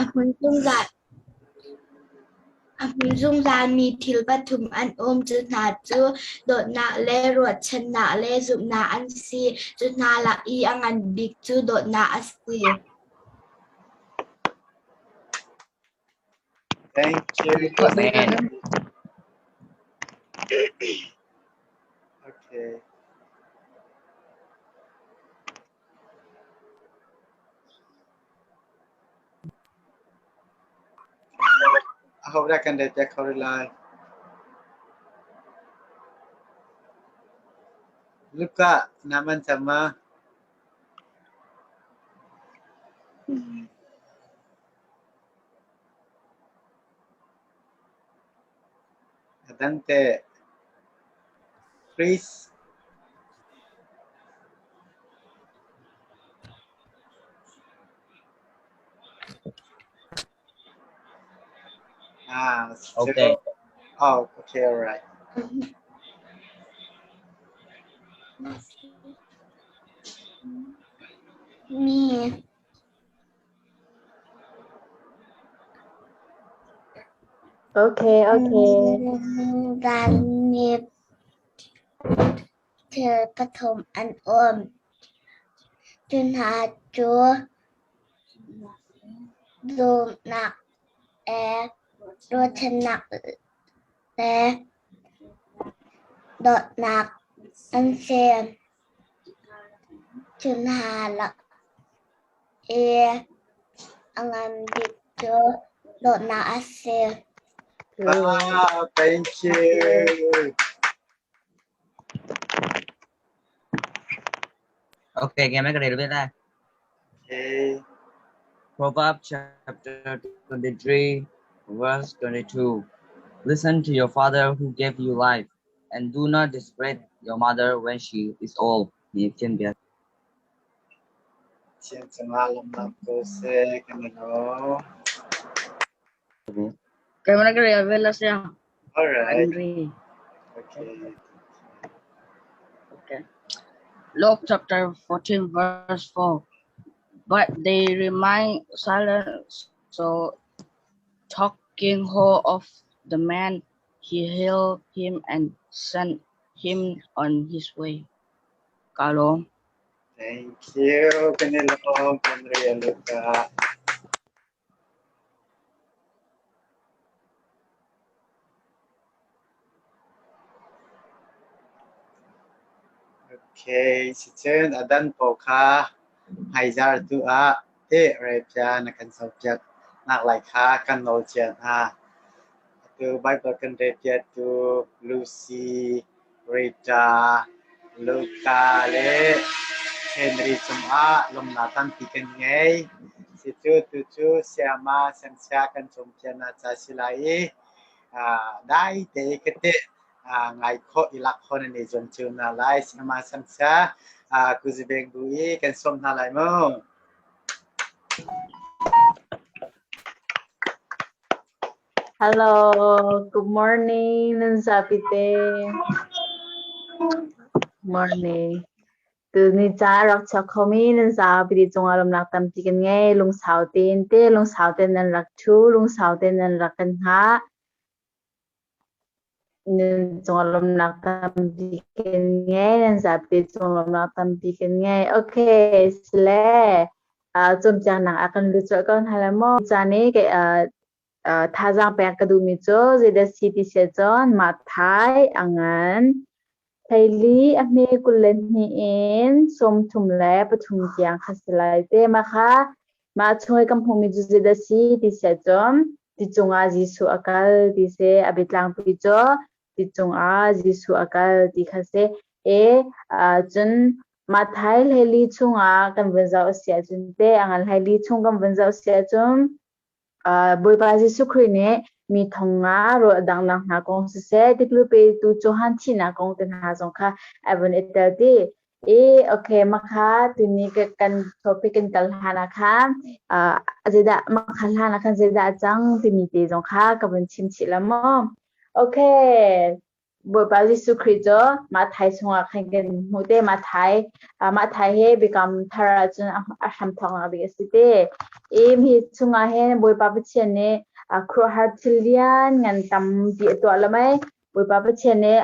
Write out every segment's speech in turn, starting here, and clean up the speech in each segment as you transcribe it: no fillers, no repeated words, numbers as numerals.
A hmun zungzal A hmun zungzalmi thil pathum an um. Cu hna cu dawtnak le ruahchannak le zumhnak an si. Cu hna lak i a ngan bik cu dawtnak a si. Thank you. Amen. Okay. Ahodah kan rel piak kho rih lai? Luka, na man cang ma? A dang teh? Chris? Ah, so, Okay. oh, okay, all right. Mi Okay. Zalmi thil pathum an um. Cu hna cu dawtnak le ruahchannak le dawtnak an si. Cu hna lak i a ngan bik cu dawtnak a si. Ah, thank you. Okay, nghe mấy cái này được biết đây. Okay. Proverbs chapter 23, verse 22. Listen to your father who gave you life, and do not disgrace your mother when she is old. Ni thiên bia. Thiang cungah lawmnak ko seh kan i lawm. Kaya ka reveal siya. All right. Henry. Okay. Okay. Luke chapter 14, verse 4. But they remained silent, so talking hold of the man, he healed him and sent him on his way. Kalong. Thank you. Kan i lawm. Henry and Luca. Okay, sicun a dan paoh kha hmaizarh tu ah teh repia na kan zohpiak nak lai kha kan nawl cia hna. Atu Bible kan repia tu Lucy, Rita, Luka le Henry cungah lawmnak tampi kan ngei. Sicu tucu sayama siangsia kan cawnpiaknak ca si lai i dai te ka teh ngai khawh i lak khawh nan i zuam cio hna lai. Sayama siangsia kuzibeng bu i kan sawm hna lai mu. Hello, good morning, nan zapi te. Morning. Tuni ca rak chuak khomi nan zapi te cungah lawmnak tampi kan ngei. Lungsau tein te, lungsau tein nan rak ṭhu, lungsau tein nan rak kan hngah. Nan cungah lawmnak tampi kan ngei, nan zapi cung lawmnak tampi kan ngei. Okay, sile cawnpiaknak ah kan lut colh ko hna lai maw? Ca nih kei thazaang pek ka duhmi cu zeidah si ti si ahcun Mathai a ngan. Theili a hme 22 in 33 tiang kha si lai te. Mah kha mah chung i kan hmuhmi cu zeidah si ti si ahcun ti cungah Jesuh a kal ti si. A biatlangpi cu ti cungah Jesuh a kal ti kha si. E cun Mathai hleili chungah kan vun zoh a si ahcun te a ngan hleili chung kan vun zoh a si ahcun Bawipa Jesuh Khrih nih mi thong nga ruahdangnak hna kong siseh, tipil petu Johan thihnak kong te hna zong kha a vun i tel ti. I okay makha tuni kan topic kan kal hlan ah khan zeidah makha hlan ah khan zeidah a cang timi te zong kha ka vun chim chih la maw. Okay. Bawipa Jesuh Khrih cu Matthai chungah khan kan hmuh te. Matthai Matthai he Biakam Thar ahcun a hramthawknak bik a si te. I mi chungah hin Bawipa Pathian nih khuaruahhar thil lian ngan tampi a tuah lo mei. Bawipa Pathian nih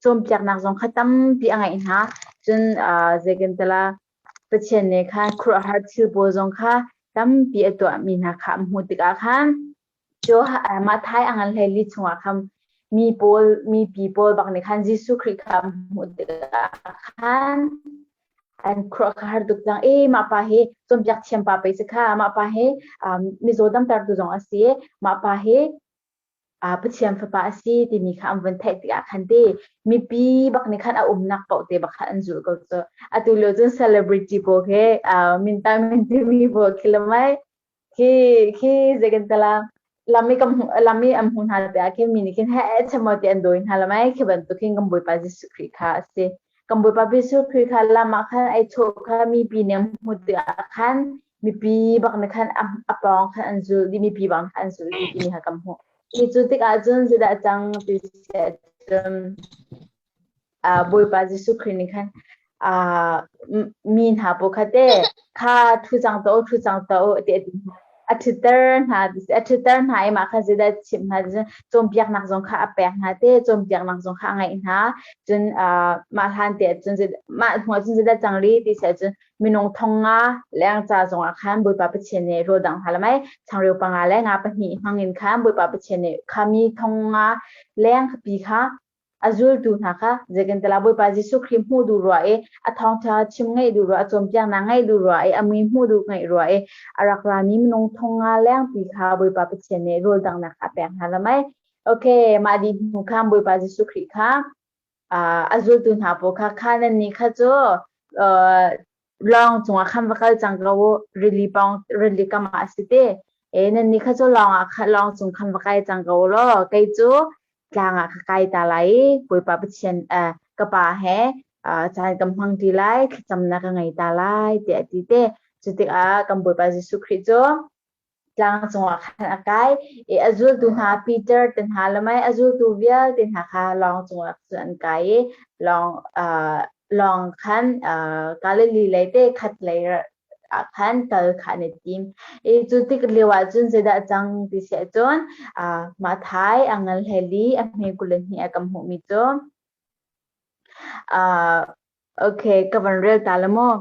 cawnpiaknak zong kha tampi a ngeih hna. Cun zeikantala Pathian nih khan khuaruahhar thil pawl zong kha tampi a tuahmi hna kha an hmuh tikah khan cu Matthai a ngan 14 chungah khan mi pawl mipi pawl bak nih khan Jesuh Khrih kha an hmuh tikah khan an khuaruah kha har tuk cang. E mah pa hi cawnpiak thiam pa pei si kha, mah pa hi mizaw damtertu zong a si, mah pa hi Pathian fapa a si timi kha an vun theih tikah khan te mipi bak nih khan a umnak paoh te bak khan an zulh ko cu. Atu lio cun celebrity pawl khi minta min timi pawl khi lamai khi khi zeikan tala lami kam lami an hmu hna te ah khin mi nih khin he chemo ti an dawi hna lamai khi bantuk khin kan Bawipa Jesuh Khrih kha a si. Kan Bawipa Jesuh Khrih kha lam ah khan ai chawh kha mipi nih an hmuh tikah khan mipi bak nih khan a pawng khan an zulh dih mipi bang khan an zulh dih timi kha kan hmuh. Hi cu tikah cun zeidah cang ti si ahcun Bawipa Jesuh Khrih nih khan mi hna pawl kha te kha ṭhu cang tuah u, ṭhu cang tuah u ti a ti hna. A ṭhutter hna a ṭhutter hna i mah kha zeidah a chimh hna ti cawnpiaknak zong kha a pek hna te, cawnpiaknak zong kha a ngeih hna. Cun mah hlan te ahcun mah hnu ahcun zeidah cang rih ti si ahcun minung 5000 leng ca zongah khan Bawipa Pathian nih rawl dang hna lamai changreu panga le nga pahnih hmang in khan Bawipa Pathian nih kha mi 5000 leng pi kha a zultu hna kha zeikantala Bawipa Jesuh Khrih hmuh duh rua i a thawngṭha chim ngaih duh rua a cawnpiaknak ngaih duh rua i a mui hmuh duh ngaih rua i a rak rami minung 5000 lengpi kha Bawipa Pathian nih rawl danghnak a pek hna lamai. Okay, mah dih hnu khan Bawipa Jesuh Khrih kha a zultu hna pawl kha kha nan nih kha cu lawng cungah khan va kal cang ko u, rili pawng rili kam ah a si te. E nan nih kha cu lawng ah kha lawng cung khan va kai cang ko u law kei cu tlang ah ka kai ta lai i Bawipa Pathian ka pa he caan kan hmang ṭi lai, thlacamnak ka ngei ta lai tiah a ti te. Cu tikah kan Bawipa Jesuh Khrih cu tlang cungah khan a kai i a zultu hna Peter te hna le mei a zultu vialte hna kha lawng cungah cun an kai i lawng lawng khan Galilee lei te khat lei ah khan kal kha an i tim. I cu tik lio ah cun zeidah cang ti si ahcun Matthai a ngan 14 a hme 22 ah kan hmuhmi cu Okay, ka van rel ta la maw?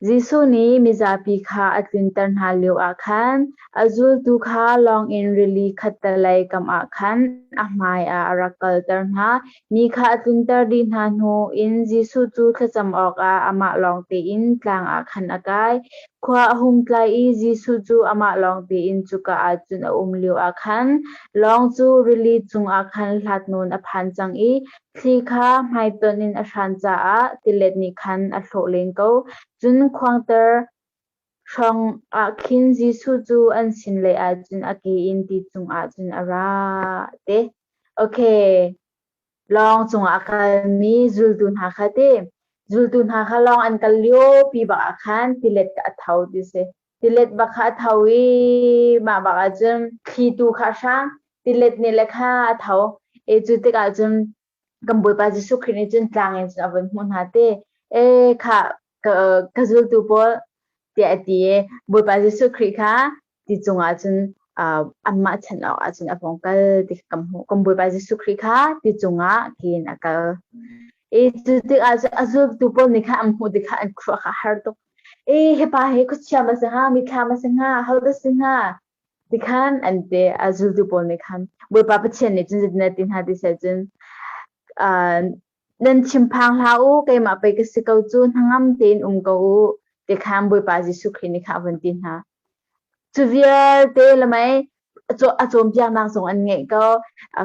Jesuh nih mizapi kha a tlunter hna lioah khan a zultu kha lawng in rili khattelei kam ah khan a hmaiah a rak kalter hna. Mi kha a tlunter dih hna hnu in Jesuh cu thlacam awkah amah lawng tein tlang ah khan a kai. Khua a hung tlai i Jesuh cu amah lawng tein cuka ah cun a um lioah khan lawng cu rili cungah khan hlat nawn a phan cang i Thli kha hmaitonh in a hran caah tilet nih khan a hlawh len ko. Cun khuangter hrawng ah khin Jesuh cu an sin lei ah cun a ke in ti cungah cun a ra te. Okay, lawng cungah a kalmi zultu hna kha te, zultu hna kha lawng an kal lio pi bak ah khan tilet a tho ti si. Tilet bak kha a tho i mah bak ah cun thlitu kha a hrang. Tilet nih le kha a tho. E cu tikah cun kan Bawipa Jesuh Khrih nih cun tlang in cun a vun hmuh hna te. E kha ka, ka zultu pawl tiah a ti i Bawipa Jesuh Khrih kha ti cungah cun uh, anmah chan awk ah cun a vong kal ti kha kan hmuh. Kan Bawipa Jesuh Khrih kha ti cungah kin a kal. E cu tikah cun a zultu pawl nih kha an hmuh tikah an khuah kha har tuk. E hepa hi khuachia ma si hnga, mithla ma si hnga, hodah si hnga? Tikhan an ti a zultu pawl nih khan Bawipa Pathian nih cun zeitin a ti hna ti seh cun uh, nan thinphang hlah u, keimah pei ka si ko cu, hnangam tein um ko u, tikhan Bawipa Jesuh Khrih nih khan a vun ti hna. Cu vialte lamei a cawnpiaknak zong an ngeih ko.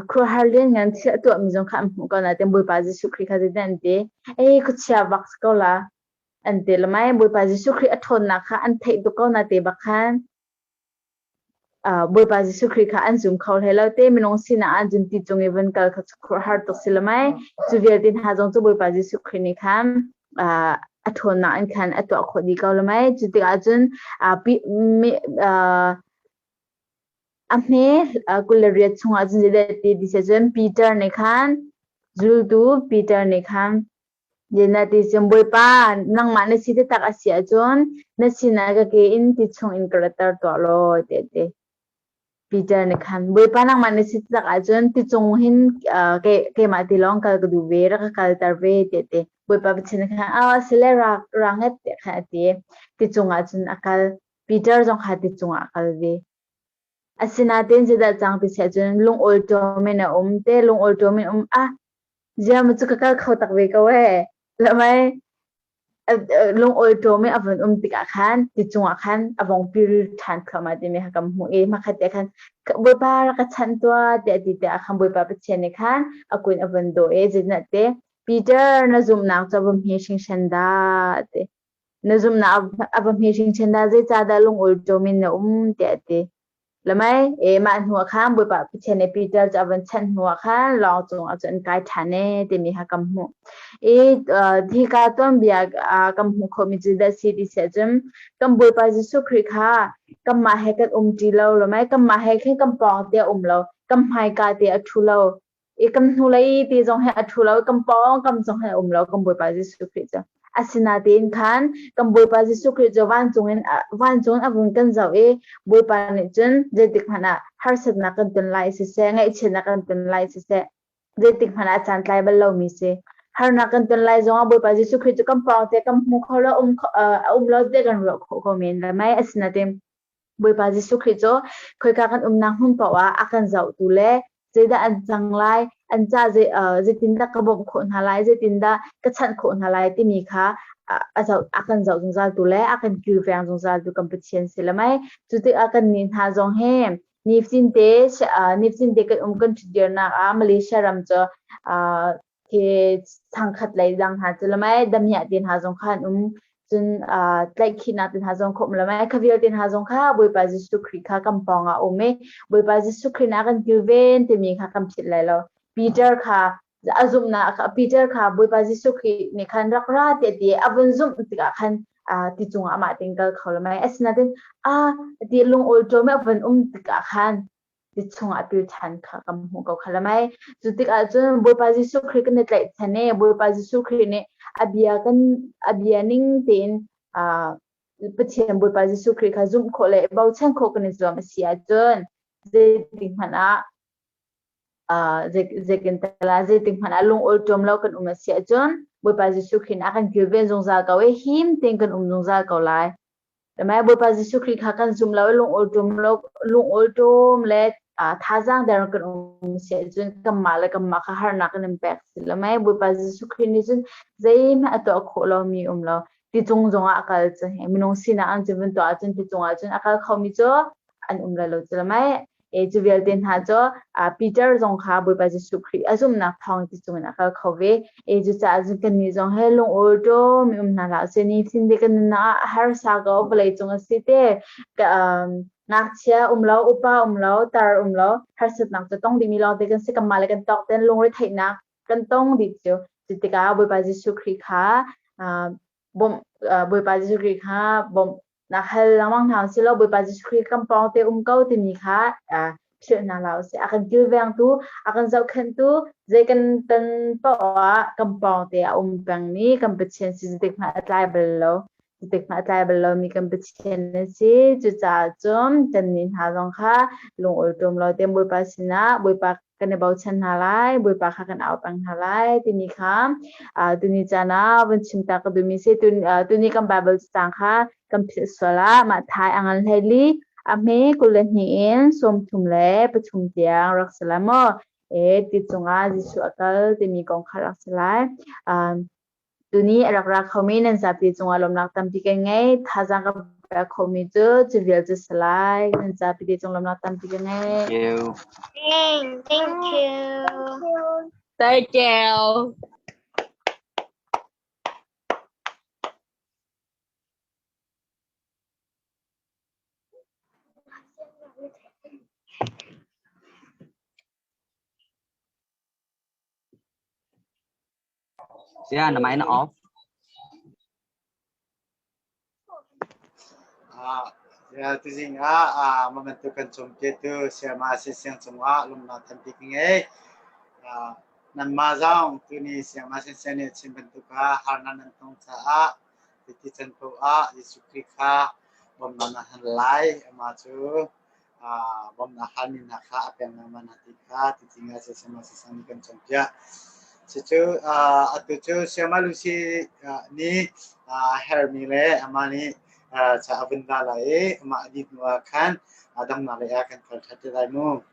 Khuaruahhar lianngan thil a tuahmi zong kha an hmuh ko nain Bawipa Jesuh Khrih kha zeitin an ti? Ei, khuachia vak si ko la. An ti lamai Bawipa Jesuh Khrih a ṭhawnnak kha an theih tuk ko na te bak khan Bawipa Jesuh Khrih kha an zum kho hlei lo te minung sinah an zun ti cung i van kal kha khuaruahhar tuk si lamai cu vialte hna zong cu Bawipa Jesuh Khrih nih khan a ṭhawnnak in khan a tuah khawh dih ko lamai cu tikah cun. A hme 28 chungah cun zeidah ti ti si cun Peter nih khan zultu Peter nih khan Zeidah ti cun Bawipa nangmah na si taktak a si ahcun na sinah ka ke in ti chung in ka ratter tuah law tiah a ti. Peter nih khan Bawipa nangmah na si taktak ahcun ti cung hin keimah ti lawng kal ka duh ve rak ka kalter ve tiah a ti. Bawipa Pathian nih khan a si le ra nget tiah khan a ti. Ti cungah cun a kal. Peter zong kha ti cungah a kal ve. Asinain zeidah cang ti siah cun lungawlṭawm in a um te lungawlṭawm in um ah ziah maw cu ka kal kho tak ve ko ee lamai lungawlṭawm in a vun um tikah khan ti cungah khan a vong pil ṭhan thluahmah timi kha kan hmuh i hmakhat te khan Bawipa rak ka chanh tuah tiah ti tikah khan Bawipa Pathian nih khan a kun a vun daw i zeitinah te Peter na zumhnak cu a va hme hringhran dah ti Na zumhnak a va hme hringhran dah zeicahdah lungawlṭawm in na um tiah a ti. Lamai, e mah hnu ah khan Bawipa Pathian nih Peter cu a van chanh hnu ah khan lawng cungah cun an kai ṭhan e timi kha kan hmuh. I hika tuanbia kan hmuh khawhmi cu dah si ti siah cun kan Bawipa Jesuh Khrih kha kanmah he kan um ṭi lo lamai kanmah he khin kan pawng te a um lo kan hmaika te a ṭhu lo i kan hnulei ti zong hi a ṭhu lo kan pawng kam zong hi a um lo kan Bawipa Jesuh Khrih cu asinatein khan kan Bawipa Jesuh Khrih cu vancung in vancung in a vun kan zoh i Bawipa nih cun zeitik hmanh ah harsatnak kan ton lai siseh ngaihchiatnak kan ton lai siseh zeitik hmanh ah caan tlai bal lomi si harnak kan ton lai zongah Bawipa Jesuh Khrih cu kan pawng te kan hmu kho lo um a um lo te kan ruah khawh ko men le mai asinatein Bawipa Jesuh Khrih cu khoika kan umnak hmun paoh ah a kan zohtu le zeidah an cang lai, an ca zeitindah ka bawmh khawh hna lai, zeitindah ka chanh khawh hna lai timi kha a zoh a kan zoh zungzaltu le a kan kilveng zungzaltu kan Pathian si le mei. Cu tikah kan nih hna zong hi nifatin te nifatin te kan um kan ṭhutdirnak ah Malaysia ram cu khi thangkhat lei dang hna cu lamai damiah te hna zong kha an um cun tlaihkhihnak te hna zong kha um lamai kha vialte hna zong kha Bawipa Jesuh Khrih kha kan pawng ah um i Bawipa Jesuh Khrih na kan kilven timi kha kan philh lai lo. Peter kha a zumhnak Peter kha Bawipa Jesuh Khrih nih khan rak ra tiah ti a vun zumh tikah khan ti cungah amah tein kal kho lamai asinain a ti lung awlṭawm a vun um tikah khan ti chungah pil ṭhan kha kan hmuh ko kha lamai. Cu tikah cun Bawipa Jesuh Khrih kan i tlaihchan i Bawipa Jesuh Khrih nih a bia kan a bia ning tein Pathian Bawipa Jesuh Khrih kha zumh khawh le bochan khawh kan i zuam a si ahcun zeitik hmanh ah zeitin zeitik hmanh ah lung awlṭawm lo kan um a si ahcun Bawipa Jesuh Khrih nih a kan kilven zungzal ko i him tein kan um zungzal ko lai. Mai Bawipa Jesuh Khrih kha kan zum lo i lungawlṭawm le thazaang der kan um si ahcun kanmah le kanmah kha harnak kan in pek si lo. Mai Bawipa Jesuh Khrih nih cun zeihmanh a tuah khawh lomi um lo. Ti cung zongah a kal cu minung sinak an cun vun tuah ahcun ti cungah cun a kal khomi cu an um lai lo cu mai. E cu vialte hna cu Peter zong kha Bawipa Jesuh Khrih a zumhnak thawng ti cungin a kal kho ve. E cucaah cun kannih zong he lungawlṭawm mi um hna hlah usih. Nitin te kan nunnak ah harsa ko vawlei cung a si te. Ngakchia um lo, upa um lo, tar um lo, harsatnak cu tong dihmi lawng te kan si. Kanmah le kan tawk ten lungretheihnak kan tong dih cu. Cu tikah Bawipa Jesuh Khrih kha bawmh Bawipa Jesuh Khrih kha bawmh nak hal lengmang hna usih law Bawipa Jesuh Khrih kan pawng te um ko timi kha philh hna hlah usih. A kan kilvengtu, a kan zohkhenhtu, zei kan ton paoh ah kan pawng te a um pengmi kan Pathian si zeitik hmanh a tlai bal lo. Zeitik hmanh a tlai bal lomi kan Pathian na si. Cucaah cun kannih hna zong kha lungawlṭawm lo tein Bawipa sinah Bawipa kan i bochan hna lai, Bawipa kha kan au peng hna lai timi kha tuni caan ah vun chim ta ka duhmi si. Tuni kan Bible cacang kha kan philh sual ah mah thai a ngan 12 a hme 22 in 33 tiang rak si lai maw? E ti cungah Jesuh a kal timi kong kha rak si lai. Tuni a rak ra khomi nan zapi cungah lawmnak tampi kan ngei. Thazaang ka pek khomi cu cu vial cu si lai. Nan zapi te cung lawmnak tampi ka ngei. Thank you. Thank you. Thank you. Saya na mic na off. Ah, Tuzing ah mah bantuk kan cawnpiaktu sayama siang cungah lungnak tampi ka ngei. Nanmah zong tuni sayama siang nih a chim bantuk ah harnak nan tong caah titi can paoh ah Jesuh Khrih kha bawmhnak na hal lai. Amah cu bawmhnak halmi hna kha a pek lengmang hna ti kha tuzing ah sayama siang nih kan cawnpiak. Cucu atu cu sayama Lucy nih a herhmi le amah nih ca a vun la lai i amah a dih hnu ah khan a donghnak lei ah kan kal ṭhan te lai mu.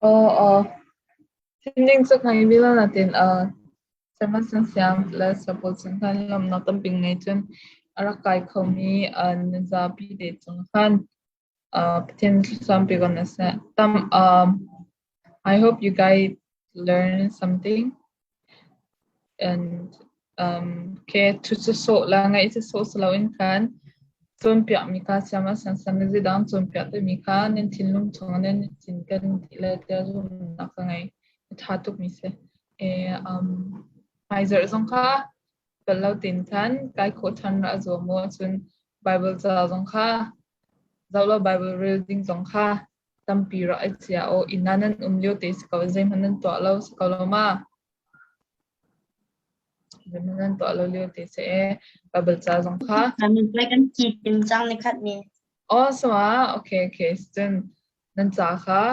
Aw aw. Thimding cu kai bila natin sema siang le sapol chung khan lawmhnak tampi ngei cun a rak kai khomi nan zapi te cung khan Pathian thlacam pe ko hna seh. Tam I hope you guys learn something and ke thu sawh la ngaih sawh si loin khan cawnpiakmi kha siama siangsan le zeidang cawnpiak timi kha nan thinlung chung nan cinken dih le tiah zumhnak ka ngei. A ṭha tukmi si. E, hmaizarh zong kha bal lo tein khan kai khawh ṭhan ra a zuam mu cun Bible ca zong kha zoh lo Bible rel ding zong kha tampi rak i chia aw inn ah nan um lio te si ko zeihmanh nan tuah lo si ko lo ma zeihmanh nan tuah lo lio te si e Bible ca zong kha Kan ti tim cang ni khat ni. Oh so ah okay okay cun nan ca kha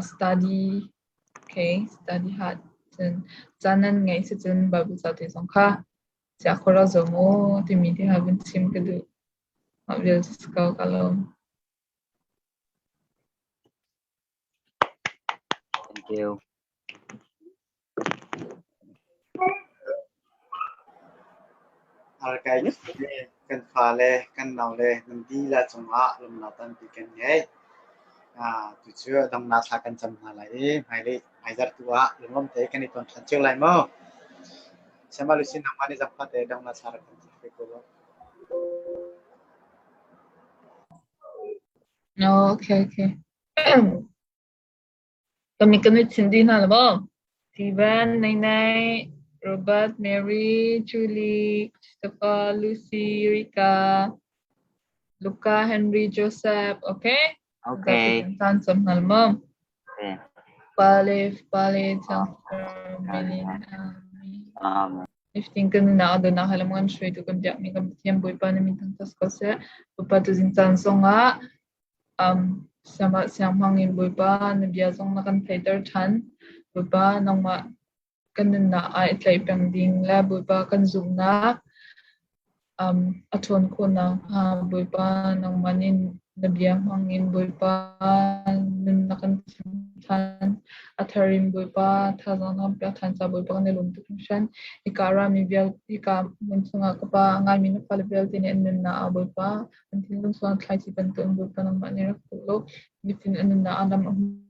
study okay study hard cun ca nan ngeih si cun Bible ca te zong kha chia kho ra zo mu timi te ha vun chim ka duh. Mah vial cu si ko ka lawm. Thank you. Arkai kan fale kan naule nan dilah cungah lawmhnak tampi kan ngei. Tucu donghnak thla kan cam hna lai i hmailei hmaizarh tu ah lunglawm te kan i ton ṭhan cio lai mu. Sema Lucy nangmah nih zangfah te donghnak thla rak kan cam ve ko. Oh, okay, okay. Kami kan i chim dih hna la maw? Steven, Nainai, Robert, Mary, Julie, Christopher, Lucy, Rika, Luca, Henry, Joseph, okay? Okay. Caan cam hna la maw? Okay. Pale, pale, Changthar, Melin, Amen. Amen. Nifting kan nunnak a donnak he lam kan hruaitu kan biakmi kan Pathian Bawipa na min thangṭhat ko seh. Bawipa tuzing caan zongah sianghmang in Bawipa na bia zong na kan theihter ṭhan. Bawipa nangmah kan nunnak ah i tlaih peng ding le Bawipa kan zumhnak a ṭhawn khawh nakhnga Bawipa nangmah nih na bia hmang in Bawipa nun na kan chim ṭhan. A thar in Bawipa thazaang na kan pek ṭhan caah Bawipa kan i lawm tuk hringhran. Hika rami vialte, hika hmun chungah ka Pa a ngaimi na fale vialte nih an nunnak ah Bawipa an thinlung chungah thlaici bantuk in Bawipa nangmah nih rak tuah law nitin an nunnak ah lam a hmu.